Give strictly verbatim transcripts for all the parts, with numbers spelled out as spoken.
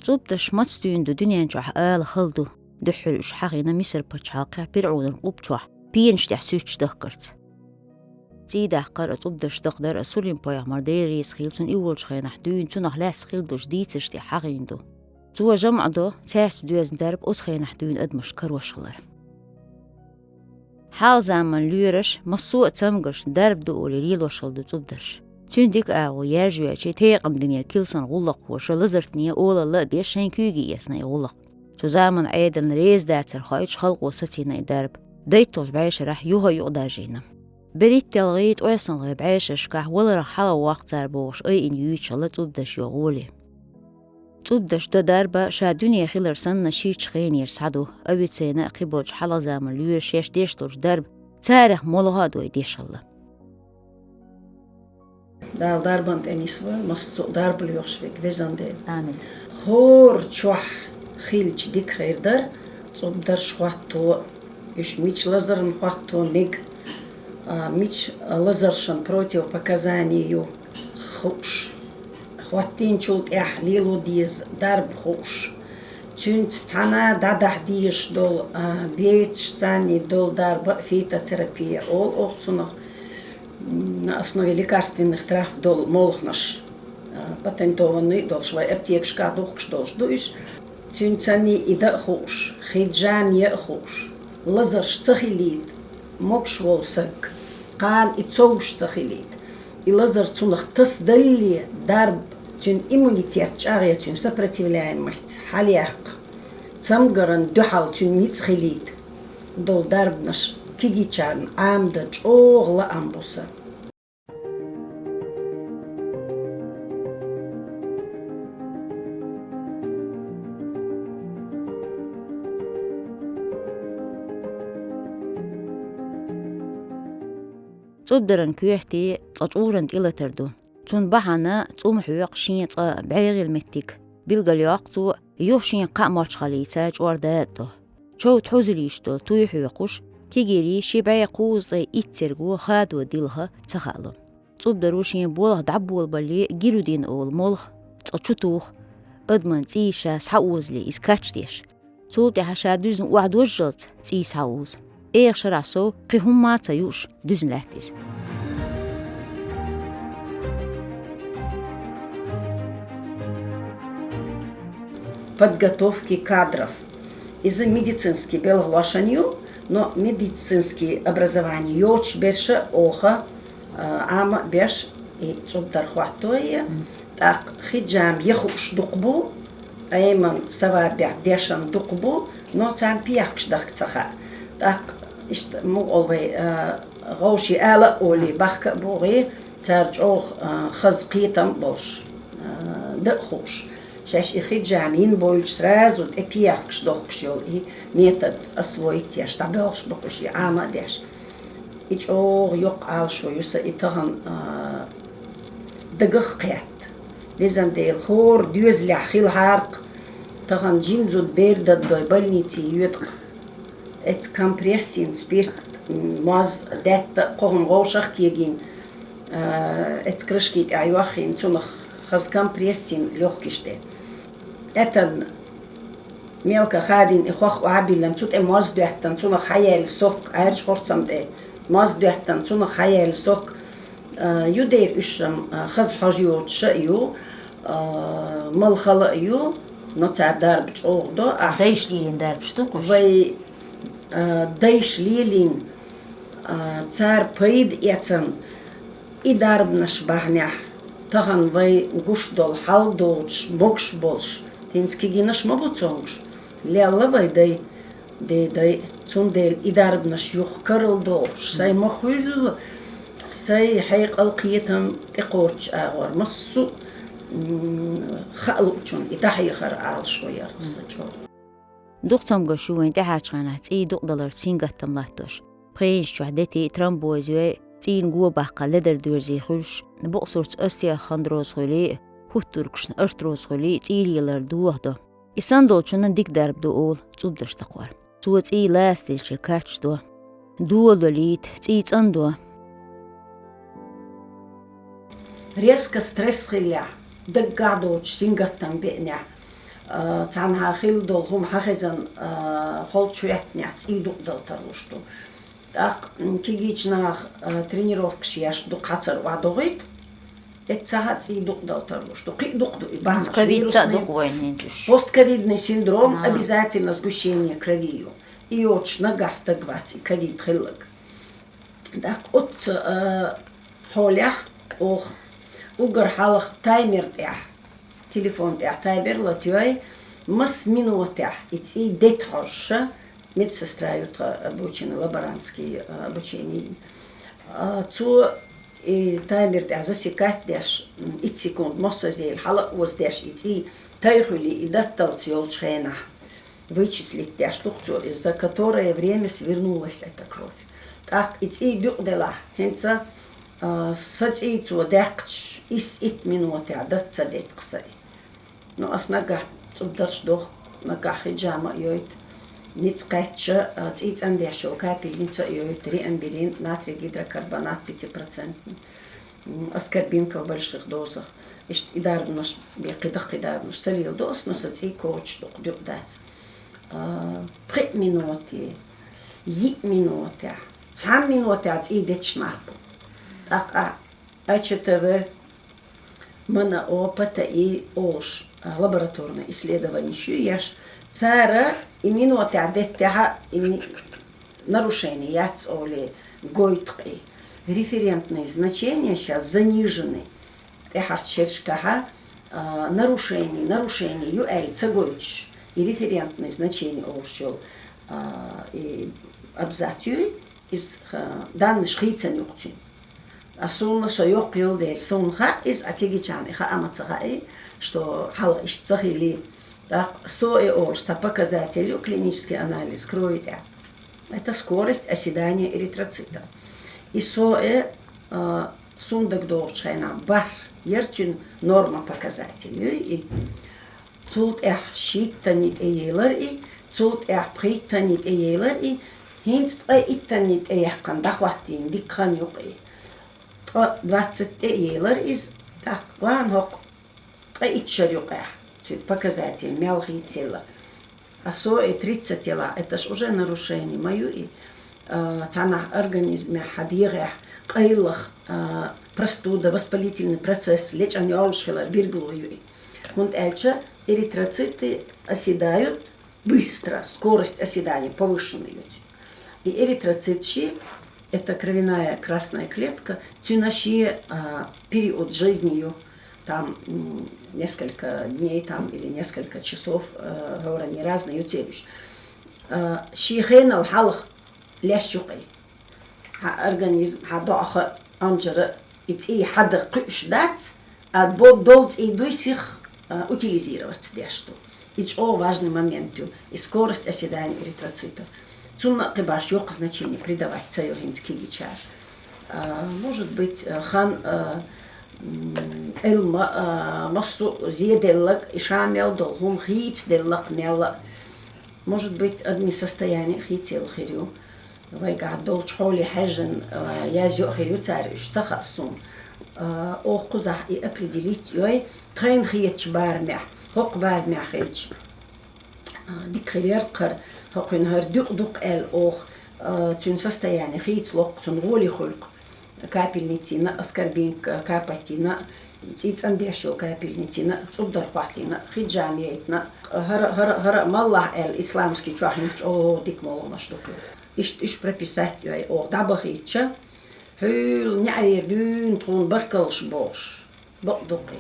ЦӀубдарш маца дуьйна ду дуьнен чохь ала хала ду, дуьххьара уьш хьахийна Мисар пачхьалкхехь ПирӀунан къубба чохь, пенаш тӀехь суьйтташ дахкарца. ЦӀий даккхар а, цӀубдарш дахдар а Сулим-пайхамар, Дела реза хуьлда цунна, и волчу хенахь дуьйна, цунах лаьцна хилла долчу дийцарш тӀехь хьахийна ду. Цо жамӀ до, цаьрца доьзна дарба оцу хенахь дуьйна адамашна карош хилар. Хьалха заманан лоьраш массо а цамгаршна дарба ду олий лелош хилла ду цӀубдарш. Цуьнан дика агӀо яьржа йоьлча, текъам динера килсан гӀуллакххоша лазартане олалла а деш, шайн куьйге эцна и гӀуллакх. Цу заманан Ӏедална реза дацар хоуьйтуш, халкъо сацийна и дарба. ДайтталгӀачу бӀешарахь юха а юкъадаржийна. БерхӀитталгӀий, ткъоьсналгӀий бӀешерашкахь валарах хьалха воккху цара бохуш айина юьйцуш хилла цӀубдарш йогӀу гӀоли. ЦӀубдарш до дарба ша дуьне хилар санна ширачу хенера схьаду, Авиценна а, кхиболчу хьалха заманан лоьраша шаьш деш долчу дарба царах молха а дой деш хилла. Дала дарбан тӀе нисвойла массо а дарба лоьхуш верг, везан Дела. Амин. ХӀора чохь хилча дика хир дара цӀубдарш хӀотто, уьш мича лазарна хӀотто мега, а, мича лазаршна противопоказание ю хууш, хӀоттийначул тӀаьхьа лело деза дарба хууш, цуьнца цхьаьна дӀадахьа дезаш долу, а, бецаш санна долу дарба, фитотерапия олу оха цунах, м, на основе лекарственных трав долу молханаш, а, патентованный а долуш, вай аптекашкахь духкуш долуш ду уьш. Цуьнца санна и дан а хууш, хиджам ян а хууш, лазарш ца хилийта, могуш волу саг, кхана и цовш ца хилийта. И лазар цунах тасадаллале, дарба, цуьнан иммунитет чӀагӀъе, цуьнан сопротивляемость хьалаяккха, цамгаран дуьхьал цуьнан ницкъ хилийта долу дарбанаш кегийчарна Ӏамадан чӀогӀа лаам бу сан. ЦӀубдаран коьрте цкъа чӀуран тӀелатар ду. Цунна бахьана цӀум хьоькху шен цкъа бӀегӀийла меттиг. Билгалйоккху цо, юха шен кхаа мочхаллица чӀор дада до. Чов тхьузилийча долу туй хьоькхуш, кегийрий ши бӀе кхузткъе итт церго хадо дилха ца хаало. ЦӀубдаро шен болх дӀаболабалале, гирудин олу молха цкъа чутуху, адаман цӀий ша схьаозале иза кхачдеш. Цул тӀаьхьа ша дуьзна охьадожжалц цӀий схьаозу. Эха шарахь сов кхин хӀумма а ца юуш, дуьзна лаьтта иза. Подготовки кадров. Иза медицинский белхалошан ю, но медицинский образование йоцуш берша оха, а, Ӏама а беш, и цӀубдар хӀотто я. ТӀаккха хиджам ян хууш дукха бу, Ӏеман савабехь дешан дукха бу, но царна пехкаш дахка ца хаьа. ТӀаккха иштта мугӀал вай, а, гӀовши ала а олий, бахка а богӀий, цара чӀогӀа, а, хаза кхетам а болуш, а, дан а хууш. Шаьш и хиджам йина бовлуш, сразу тӀе пехкаш дохкуш йолу и метод освоить еш, дӀабоьлхуш бу-кх уьш и Ӏама а деш. И чӀогӀа йоккха Ӏалашо ю сан и тахана, а, дагах а кхетта. Везан Дела, хӀора доьзалехь хилахьара-кх, тахана жима зуда бер даддой больнице йоьду-кх. Эцу компресс йина спирт, м, моз, даьтта а кхо хӀума вовшах а кегийна, а, эцу крышки тӀехь йохйина, цунах хаза компресс йина лёгкиш тӀе. Этан мелка хадийна и хох охьабиллина, цу тӀе моз доьттина, цунах хьаяьлла сок, Ӏаьржа хӀорцам тӀе моз доьттина, цунах хьаяьлла сок, а, ю дера уьш-м, а, хаза хьожа йоцуш а ю, а, малхала а ю, но цара дарба чӀогӀа до, ахь. Дайша лелийна дарбаш ду-кх уьш? Вай, а, дайша лелийна, а, цара пайда эцна, и дарбанаш бахьанехь, тахана вай гуш долу хьал доцуш, могуш болуш, хӀинца кегийнаш ма бу цомгуш, лелла вай дай, ден дай, цундела и дарбанаш юха карладохуш, сайн ма хуьллу, сайн хьекъал, кхетам тӀекхочуш агӀор, массо а, м, хаа луучунна и дӀахьехар Ӏалашо яр-кх сан чӀогӀа. Дукха цамгарш ю вайн тӀаьхьарчу хенахь цӀий дукъадаларца сингаттам латтош. Пхенаш чохь дети, тромбоз йой, цӀийна го баккха ледар доьрзий хуьлуш, букъсуртца остеохондроз хуьлий, хӀуттургашна артроз хуьлий, цӀий лелар дохадо. И санна долчунна дика дарба ду олу цӀубдарш такхор. Цо цӀий лаца диллича кхачдо. Дола долийта, цӀий цӀандо. Резко стресс хиллехь, даггахь доцуш сингаттам беънехь, А, цхьанхьа хилла долу хӀума хьан хезан, а, холчу хӀоьттинехь цӀий дукъ дала тарлуш ду. ТӀаккха, м, кегийчу наха, а, тренировкаш еш дукха хьацар охьадогӀийта, эццахьа цӀий дукъ дала тарлуш ду. Кхин а дукъ ду и бахьанаш. Ковидца а вирусный, дукъ вайн хӀинца уьш. Постковидный синдром, Ага. обязательно сгущение крови ю. И йоцуш наггахь стаг вац и ковид хилларг. ТӀаккха оццу, а, хьолехь оха уггар хьалха таймер тӀехь, телефон тӀехь таймер латайой, масса минотехь и цӀий дета хьожуша, медсестра ю тхан обучена, лаборантский, а, обучение. А, цо и таймер тӀехь засекать деш, м, итт секунд массазелла хьала а оза деш и цӀий тайхуьли и датталц йолчу хенахь. Вычислить деш ду-кх цо иза, за которое время свернулась эта кровь. ТӀаккха и цӀий дукъ делахь, хӀинца, а, сан цӀий цо даьккхича, исс-итт минотехь дац ца детта-кх сан и. Ну, ас наггахь цӀубдарш доху, наггахь хиджама а йойту, ницкъ кхаьчча, а, цӀий цӀандеш йолу капельница а йойту, риамбирин, натрий гидрокарбонат пятипроцентный. М, аскорбинка в больших дозах. Иштта и дарбанаш, бен кхин даккхий дарбанаш ца леладо ас, но сан цӀий коча дукха дукъ дац. А, пхи миноте, йиъ минотехь, цхьана минотехь цӀий детташ нах бу. ТӀаккха А Ч Т В, М Н О, П Т И олуш, а, лабораторный исследованиш ю еш, цара и минотехь деттехьа и ни-, нарушение яц олий гойту-кх и. Референтные значения щас занижены. ТӀаьхьарчу шерашкахьа, а, нарушение, нарушение ю аьлла ца гойтуш, и референтные значения олуш йолу, а, и абзац юй, иза, а, данныш хийцан ю-кх цуьнан. А суна со йоккха йолу дела, суна хаьа иза, а кегийчарна и хаа ма ца хаьий, что хьалха иштта ца хилий. ТӀаккха СОЭ олуш цхьа показатель ю, клинический анализ крови тӀехь. Это скорость оседания эритроцитов. И СОЭ, а, суна дагадогӀучу хенахь бархӀ яра цуьнан норма показатель. Юй и. Цул тӀаьхьа шийтта тӀеелар и, цул тӀаьхьа пхийтта тӀеелар и, хӀинца ткъе итт тӀеяьккхина дӀахӀоттийна дика хан ю-кх и. Ткъа двадцать тӀеелар иза, тӀаккха ван хӀокху ткъе итт шар юкъехь, цуьнан показатель мел хийцаелла. А СОЭ тридцать елахь, это ж уже нарушение ма ю и. А, цхьанхьа организмехь, хьан дегӀехь къайлаха, а, простуда, воспалительный процесс, лечкъан йолуш хилар биргало ю и. ХӀунда аьлча эритроциты оседают быстро, скорость оседания повышенная ю цуьнан. И эритроцит ши, это кровяная красная клетка, цуьнан шен, а, период жизни ю, там, м, несколько дней там или несколько часов, э, гӀора, они разные ю церан уьш. А, шен хенал хьалха леш ю-кх и. Хьан организм, хьан доӀах а, анжара а и цӀий хьада кхуьуш дац, а бо-, долу цӀий дуй сиха, а, утилизироваться деш ду. И чӀогӀа важный момент ю, и скорость оседания эритроцитов. Цунна а кхин баш йоккха значение придавать ца йо хӀинца кегийчара. А, может быть, а, хан, а, м, элма, а, массо а зеделлаг, и ша мел долу хӀума хийцаделлакх мелла а. Может быть, адамийн состояние хийцаелла хир ю. Вайгахь долчу хьоле хьаьжжина, а, язйо а хир ю цара, уьш ца хаьа суна. А, оха кхузахь и определить йой, тхайна хетачу барамехь, хӀокху барамехь хилча, а, дика хир яра-кх хӀара, хӀокхуьнан хӀара дуькъ ду-кх аьлла оха, а, цуьнан состояние хийцало-кх, цунна гӀоле хуьлу-кх. Капельницина, аскорбинка капать йина, цӀий цӀандеш йолу капельницина, цӀубдар хӀоттийна, хиджам яйтина, хӀара, хӀара, хӀара маллахь аьлла, исламский чохь хӀинца чӀогӀа дика молханаш ду-кх. Иштта уьш прописать йой оха дӀабахийтича, хьуьлла неӀарера дуьйна тхуна баркаллаш бохуш, бакъ ду-кх и.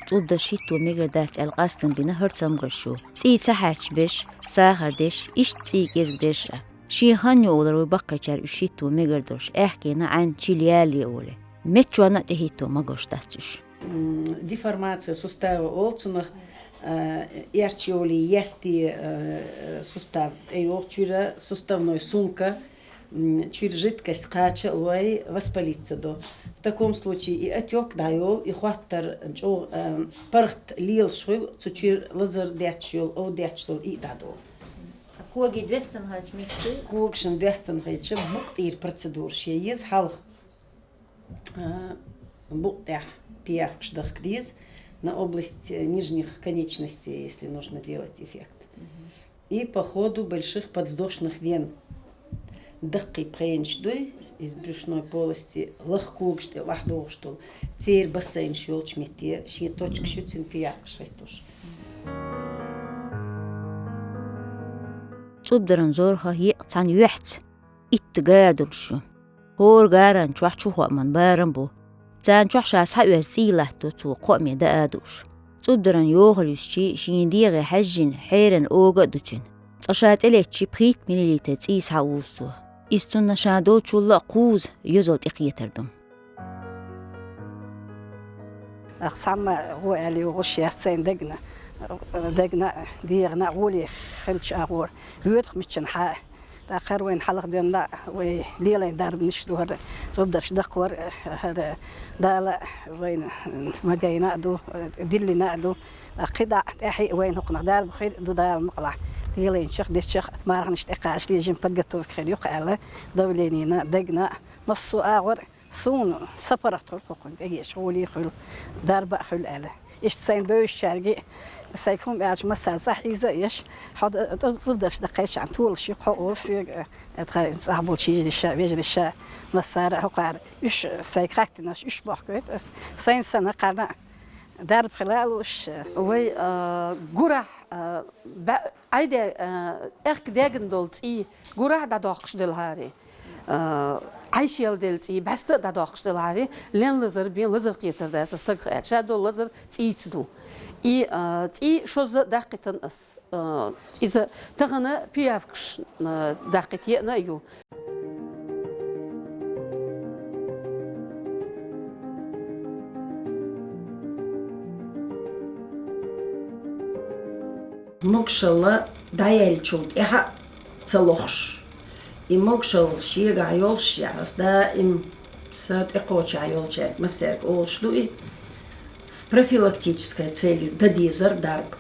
ЦӀубдар шитто мегар дац аьлла къастам бина хӀара цамгарш ю. ЦӀий ца хьаьрчабеш, сахар деш, иштта цӀий кӀезга деш а. Шен хан ю олура вай баккхийчара уьш хӀитто мегар долуш, аьхкенан Ӏаьнна чила ялале олий. Меттачунна а тӀехӀитто магош дац уьш. М, деформация сустава олу цунах, а, эрча йолий, ясти, а, сустав тӀейогӀу, чуьра суставной сумка, м, чуьра жидкость кхача а лой, воспалиться до. В таком случае и отёк дӀайолу, и хоттар чӀогӀа, а, паргӀат лелаш хуьлу, цу чуьра лазар детташ йолу, ов детташ долу и а дӀадолу. Когаш доастан хилча мишта? Когаш доастан хилча, букъ тӀера процедура ше еза хьалха. А, букъ тӀехьа пиявкаш дахка деза на область, э, нижних конечностей, если нужно делать эффект. И по ходу больших подвздошных вен. Даккхий пхенаш дуй, из брюшной полости лаха когаш тӀа вахь догӀуш долу. Церан бассейнаш йолчу метте шен точкаш ю, цуьнан пиявкаш хӀиттош. ЦӀубдаран зорха екъа цхьана юьхьца итт гара долуш ю. ХӀора гаран чохь чухоаман барам бу. Царна чохь ша схьаоьзна цӀий латто цо кхоаме даа а дууш. ЦӀубдаран йохалла юьсчи шена дегӀе хьаьжжина хьеран ога а ду цуьнан. Цкъа ша тӀелеттачи пхийтта миллилитр цӀий схьаузу цо. Иза цунна ша долчул а кхузза йозал тӀекхетар ду. Ах, цхьамма гӀо аьлла йогӀуш яц сайна дагна, дагна, дегӀана а гӀоле хилча агӀор, воьдух миччана хьа. ТӀаккха хӀара вайна хьалха денна вай лелайн дарбанаш ду хӀара, цӀубдарш даккхалар, хӀара Дала вайна магийна а ду, диллина а ду. ТӀаккха кхидӀа тӀаьхье а вайна хӀокхунах дарба хир а ду Дала мукъалахь. Лелайначех, дечех, марханаш тӀекхача тешам подготовка хир ю-кх аьлла, давленина, дагна, массо а агӀор. Суна са паргӀат хуьлу кхунна тӀегеша, гӀоле хуьлу, дарба а хуьлу аьлла. Иштта сайна бевзачаьрга а, сайга хӀума аьлча, массара цӀахь хьийза а еш, хьо д-, д-, цӀубдарш даккхийчарна толуш ю-кх хьо олу соьга, э, тхан цӀахь болчу йижариша, вежариша, массара а хӀокхара. Уьш сайга хаттинарш уьш бохкуьйту ас. Сайна санна кхарна а дарба хила а лууш. Вай, а, гурахь, а, баь-, Ӏай де, а, аьхка дегна долу цӀий гурахь дӀадоккхуш делахьара. А, Ӏай шел делла цӀий бӀаьста а дӀадоккхуш делахьара, лен лазар бен лазар кхетар дацара стагах аьлла. Ша долу лазар цӀийца ду. И, а, цӀий шозза даккхийтина ас. А, иза тахана пиявкаш, а, даккхийта еана а ю. Могушалла дӀаяьллачул тӀаьхьа а ца лохуш. И могушалла шегахь йолуш яхь, ас даим са тӀекхочехь йолчаьрга массаьрга олуш ду и, с профилактической целью дан дезара дарба.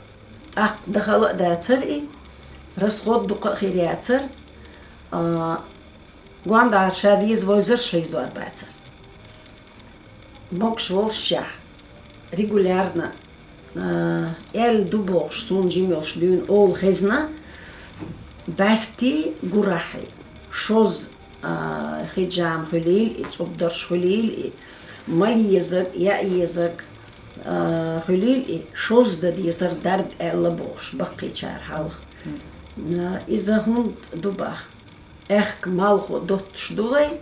ТӀаккха дан хала а дацара и, расход дукха а хир яцара, а, гондӀара ша веза вевзарш хьийзор бацара. Могуш волушшехь, регулярно, а, аьлла ду бохуш, суна жима йолуш дуьйна олу хезна, бӀаьстий, гурахьий, шозза, а, хиджама хуьлийла и, цӀубдарш хуьлийла и, мала езарг, яа езарг, а, хуьлийла и, шозза дан дезара дарба аьлла бохуш, баккхийчара хьалха. А, иза хӀунда ду бах? Аьхка малхо доттуш ду вай.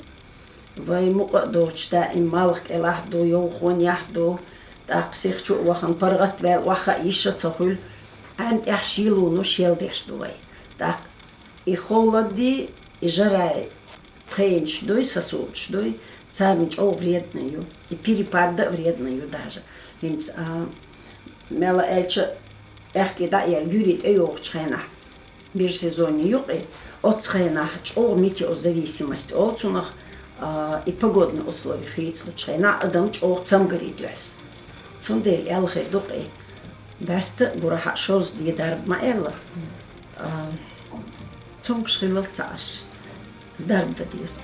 Вай мукъа а доцуш даим малх кӀелахь а ду, йовхонехь а ду, тӀаккха сих чу а вахана, паргӀат а ваьлла, охьа а йиш а ца хуьлу, Ӏаьн тӀехь шелуно шел деш ду вай. ТӀаккха и холодий, и жарай пхенаш дуй, сосудаш дуй, царна чӀогӀа вредно ю. И перепад а вредно ю даже. ХӀинца, а, мелла аьлча, аьхка дӀа а яьлла, гуьри тӀейогӀучу хенахь, межсезонье ю-кх и, оццу хенахь чӀогӀа метеозависимость олу цунах, а, и погодные условия хийцалучу хенахь адам чӀогӀа цамгаре доьрзу. Цундела аьлла хир ду-кх и, бӀаьста а гурахьа а шозза де дарба ма аьлла, а, цомгуш хилалц ца Ӏаш, дарба дан деза.